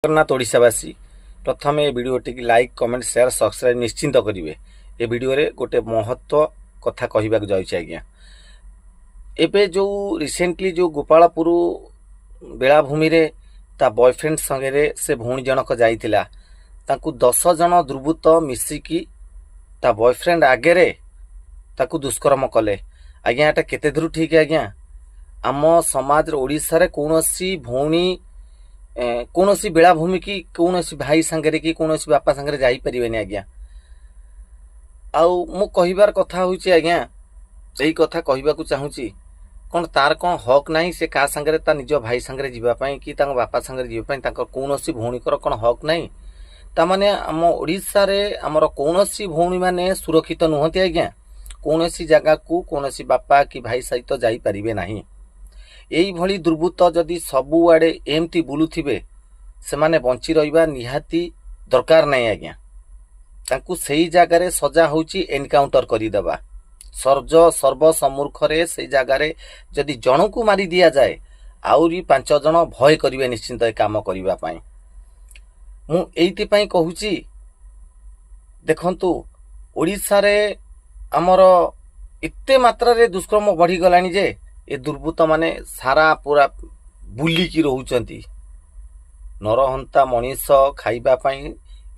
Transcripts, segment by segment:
ଜଗନ୍ନାଥ। ଓଡ଼ିଶାବାସୀ, ପ୍ରଥମେ ଏ ଭିଡ଼ିଓଟିକି like, comment, share, subscribe ନିଶ୍ଚିନ୍ତ କରିବେ। ଏ ଭିଡ଼ିଓରେ ଗୋଟେ ମହତ୍ଵ କଥା କହିବାକୁ ଯାଉଛି ଆଜ୍ଞା। ଏବେ ଯେଉଁ ରିସେଣ୍ଟଲି ଯେଉଁ ଗୋପାଳପୁର ବେଳାଭୂମିରେ ତା ବୟଫ୍ରେଣ୍ଡ ସାଙ୍ଗରେ ସେ ଭଉଣୀ ଜଣକ ଯାଇଥିଲା, ତାଙ୍କୁ 10 ଜଣ ଦୁର୍ବୃତ୍ତ ମିଶିକି ତା ବୟଫ୍ରେଣ୍ଡ ଆଗରେ ତାକୁ ଦୁଷ୍କର୍ମ କଲେ। ଆଜ୍ଞା, ଏଟା କେତେ ଦୂର ଠିକ୍ ଆଜ୍ଞା? ଆମ ସମାଜରେ, ଓଡ଼ିଶାରେ କୌଣସି ଭଉଣୀ କୌଣସି ବେଳାଭୂମି କି କୌଣସି ଭାଇ ସାଙ୍ଗରେ କି କୌଣସି ବାପା ସାଙ୍ଗରେ ଯାଇପାରିବେନି ଆଜ୍ଞା। ଆଉ ମୁଁ କହିବାର କଥା ହେଉଛି ଆଜ୍ଞା, ଏଇ କଥା କହିବାକୁ ଚାହୁଁଛି, କ'ଣ ତାର କ'ଣ ହକ୍ ନାହିଁ ସେ କାହା ସାଙ୍ଗରେ, ତା ନିଜ ଭାଇ ସାଙ୍ଗରେ ଯିବା ପାଇଁ କି ତାଙ୍କ ବାପା ସାଙ୍ଗରେ ଯିବା ପାଇଁ? ତାଙ୍କ କୌଣସି ଭଉଣୀଙ୍କର କ'ଣ ହକ୍ ନାହିଁ? ତାମାନେ ଆମ ଓଡ଼ିଶାରେ ଆମର କୌଣସି ଭଉଣୀମାନେ ସୁରକ୍ଷିତ ନୁହନ୍ତି ଆଜ୍ଞା। କୌଣସି ଜାଗାକୁ କୌଣସି ବାପା କି ଭାଇ ସହିତ ଯାଇପାରିବେ ନାହିଁ। ଏଇଭଳି ଦୁର୍ବୃତ୍ତ ଯଦି ସବୁଆଡ଼େ ଏମିତି ବୁଲୁଥିବେ, ସେମାନେ ବଞ୍ଚି ରହିବା ନିହାତି ଦରକାର ନାହିଁ ଆଜ୍ଞା। ତାଙ୍କୁ ସେଇ ଜାଗାରେ ସଜା ହେଉଛି ଏନକାଉଣ୍ଟର କରିଦେବା। ସର୍ବସମ୍ମୁଖରେ ସେଇ ଜାଗାରେ ଯଦି ଜଣକୁ ମାରି ଦିଆଯାଏ, ଆହୁରି ପାଞ୍ଚ ଜଣ ଭୟ କରିବେ ନିଶ୍ଚିନ୍ତ ଏ କାମ କରିବା ପାଇଁ। ମୁଁ ଏଇଥିପାଇଁ କହୁଛି, ଦେଖନ୍ତୁ, ଓଡ଼ିଶାରେ ଆମର ଏତେ ମାତ୍ରାରେ ଦୁଷ୍କର୍ମ ବଢ଼ିଗଲାଣି ଯେ ଏ ଦୁର୍ବୃତ୍ତମାନେ ସାରା ପୁରା ବୁଲିକି ରହୁଛନ୍ତି ନରହନ୍ତା ମଣିଷ ଖାଇବା ପାଇଁ।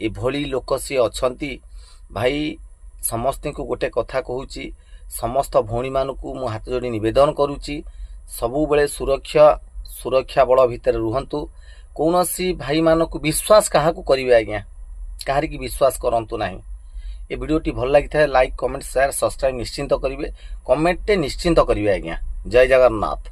ଏଭଳି ଲୋକ ସିଏ ଅଛନ୍ତି। ଭାଇ, ସମସ୍ତଙ୍କୁ ଗୋଟେ କଥା କହୁଛି, ସମସ୍ତ ଭଉଣୀମାନଙ୍କୁ ମୁଁ ହାତ ଯୋଡ଼ି ନିବେଦନ କରୁଛି, ସବୁବେଳେ ସୁରକ୍ଷା ବଳ ଭିତରେ ରୁହନ୍ତୁ। କୌଣସି ଭାଇମାନଙ୍କୁ ବିଶ୍ୱାସ କାହାକୁ କରିବେ ଆଜ୍ଞା? କାହାରିକି ବିଶ୍ୱାସ କରନ୍ତୁ ନାହିଁ। ଏ ଭିଡ଼ିଓଟି ଭଲ ଲାଗିଥାଏ, ଲାଇକ୍, କମେଣ୍ଟ, ସେୟାର, ସବସ୍କ୍ରାଇବ୍ ନିଶ୍ଚିନ୍ତ କରିବେ। କମେଣ୍ଟଟେ ନିଶ୍ଚିନ୍ତ କରିବେ ଆଜ୍ଞା। ଜୟ ଜଗନ୍ନାଥ।